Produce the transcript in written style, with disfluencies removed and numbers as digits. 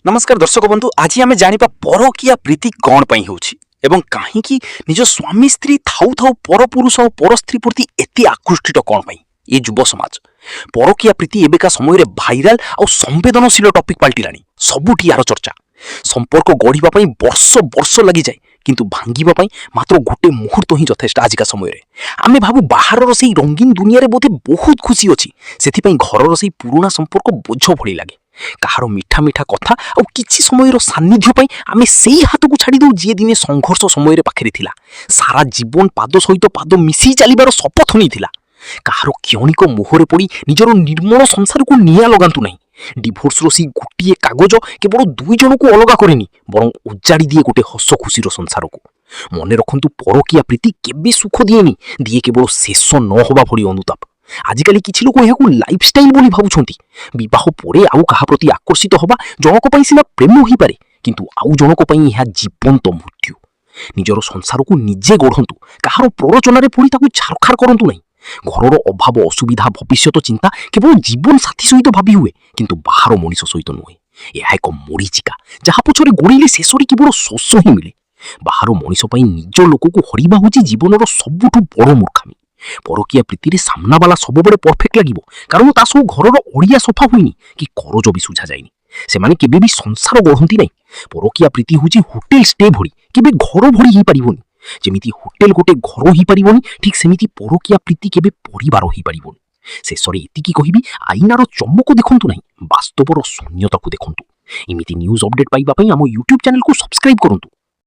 ନମସ୍କାର ଦର୍ଶକ ବନ୍ଧୁ, ଆଜି ଆମେ ଜାଣିବା ପରକୀୟା ପ୍ରୀତି କ'ଣ ପାଇଁ ହେଉଛି ଏବଂ କାହିଁକି ନିଜ ସ୍ୱାମୀ ସ୍ତ୍ରୀ ଥାଉ ଥାଉ ପରପୁରୁଷ ଓ ପରସ୍ତ୍ରୀ ପ୍ରତି ଏତେ ଆକୃଷ୍ଟିତ କ'ଣ ପାଇଁ ଏ ଯୁବ ସମାଜ। ପରକୀୟା ପ୍ରୀତି ଏବେକା ସମୟରେ ଭାଇରାଲ ଆଉ ସମ୍ବେଦନଶୀଳ ଟପିକ୍ ପାଲଟିଲାଣି। ସବୁଠି ୟାର ଚର୍ଚ୍ଚା। ସମ୍ପର୍କ ଗଢ଼ିବା ପାଇଁ ବର୍ଷ ବର୍ଷ ଲାଗିଯାଏ, କିନ୍ତୁ ଭାଙ୍ଗିବା ପାଇଁ ମାତ୍ର ଗୋଟେ ମୁହୂର୍ତ୍ତ ହିଁ ଯଥେଷ୍ଟ। ଆଜିକା ସମୟରେ ଆମେ ଭାବୁ ବାହାରର ସେଇ ରଙ୍ଗୀନ ଦୁନିଆରେ ବୋଧେ ବହୁତ ଖୁସି ଅଛି, ସେଥିପାଇଁ ଘରର ସେଇ ପୁରୁଣା ସମ୍ପର୍କ ବୋଝ ଭଳି ଲାଗେ। କାହାର ମିଠା ମିଠା କଥା ଆଉ କିଛି ସମୟର ସାନ୍ନିଧ୍ୟ ପାଇଁ ଆମେ ସେଇ ହାତକୁ ଛାଡ଼ି ଦେଉ, ଯିଏ ଦିନେ ସଂଘର୍ଷ ସମୟରେ ପାଖରେ ଥିଲା, ସାରା ଜୀବନ ପାଦ ସହିତ ପାଦ ମିଶି ଚାଲିବାର ଶପଥ ନେଇଥିଲା। କାହାର କ୍ଷଣିକ ମୋହରେ ପଡ଼ି ନିଜର ନିର୍ମଳ ସଂସାରକୁ ନିଆଁ ଲଗାନ୍ତୁ ନାହିଁ। ଡିଭୋର୍ସର ସେଇ ଗୋଟିଏ କାଗଜ କେବଳ ଦୁଇ ଜଣକୁ ଅଲଗା କରେନି, ବରଂ ଉଜାଡ଼ି ଦିଏ ଗୋଟେ ହସ ଖୁସିର ସଂସାରକୁ। ମନେ ରଖନ୍ତୁ, ପରକୀୟା ପ୍ରୀତି କେବେ ସୁଖ ଦିଏନି, ଦିଏ କେବଳ ଶେଷ ନ ହେବା ଭଳି ଅନୁତାପ। ଆଜିକାଲି କିଛି ଲୋକ ଏହାକୁ ଲାଇଫଷ୍ଟାଇଲ ବୋଲି ଭାବୁଛନ୍ତି। ବିବାହ ପରେ ଆଉ କାହା ପ୍ରତି ଆକର୍ଷିତ ହେବା ଜଣକ ପାଇଁ ସିନା ପ୍ରେମ ହୋଇପାରେ, କିନ୍ତୁ ଆଉ ଜଣକ ପାଇଁ ଏହା ଜୀବନ୍ତ ମୃତ୍ୟୁ। ନିଜର ସଂସାରକୁ ନିଜେ ଗଢ଼ନ୍ତୁ, କାହାର ପ୍ରରୋଚନାରେ ପଡ଼ି ତାକୁ ଛାରଖାର କରନ୍ତୁ ନାହିଁ। ଘରର ଅଭାବ, ଅସୁବିଧା, ଭବିଷ୍ୟତ ଚିନ୍ତା କେବଳ ଜୀବନ ସାଥୀ ସହିତ ଭାବି ହୁଏ, କିନ୍ତୁ ବାହାର ମଣିଷ ସହିତ ନୁହେଁ। ଏହା ଏକ ମରିଚିକା, ଯାହା ପଛରେ ଗୋଡ଼େଇଲେ ଶେଷରେ କେବଳ ଶୋଷ ହିଁ ମିଳେ। ବାହାର ମଣିଷ ପାଇଁ ନିଜ ଲୋକକୁ ହରିବା ହେଉଛି ଜୀବନର ସବୁଠୁ ବଡ଼ ମୂର୍ଖାମି। ପରକୀୟା ପ୍ରୀତିରେ ସାମ୍ନାବାଲା ସବୁବେଳେ ପରଫେକ୍ଟ ଲାଗିବ, କାରଣ ତା ସବୁ ଘରର ଅଳିଆ ସଫା ହୋଇନି କି କରଜ ବି ସୁଝା ଯାଇନି। ସେମାନେ କେବେ ବି ସଂସାର ଗଢ଼ନ୍ତି ନାହିଁ। ପରକୀୟା ପ୍ରୀତି ହେଉଛି ହୋଟେଲ ଷ୍ଟେ ଭଳି, କେବେ ଘର ଭଳି ହେଇପାରିବନି। ଯେମିତି ହୋଟେଲ ଗୋଟେ ଘର ହେଇପାରିବନି, ଠିକ୍ ସେମିତି ପରକୀୟା ପ୍ରୀତି କେବେ ପରିବାର ହେଇପାରିବନି। ଶେଷରେ ଏତିକି କହିବି, ଆଇନାର ଚମକ ଦେଖନ୍ତୁ ନାହିଁ, ବାସ୍ତବର ଶୂନ୍ୟତାକୁ ଦେଖନ୍ତୁ। ଏମିତି ନ୍ୟୁଜ୍ ଅପଡେଟ୍ ପାଇବା ପାଇଁ ଆମ ୟୁଟ୍ୟୁବ୍ ଚ୍ୟାନେଲକୁ ସବସ୍କ୍ରାଇବ୍ କରନ୍ତୁ।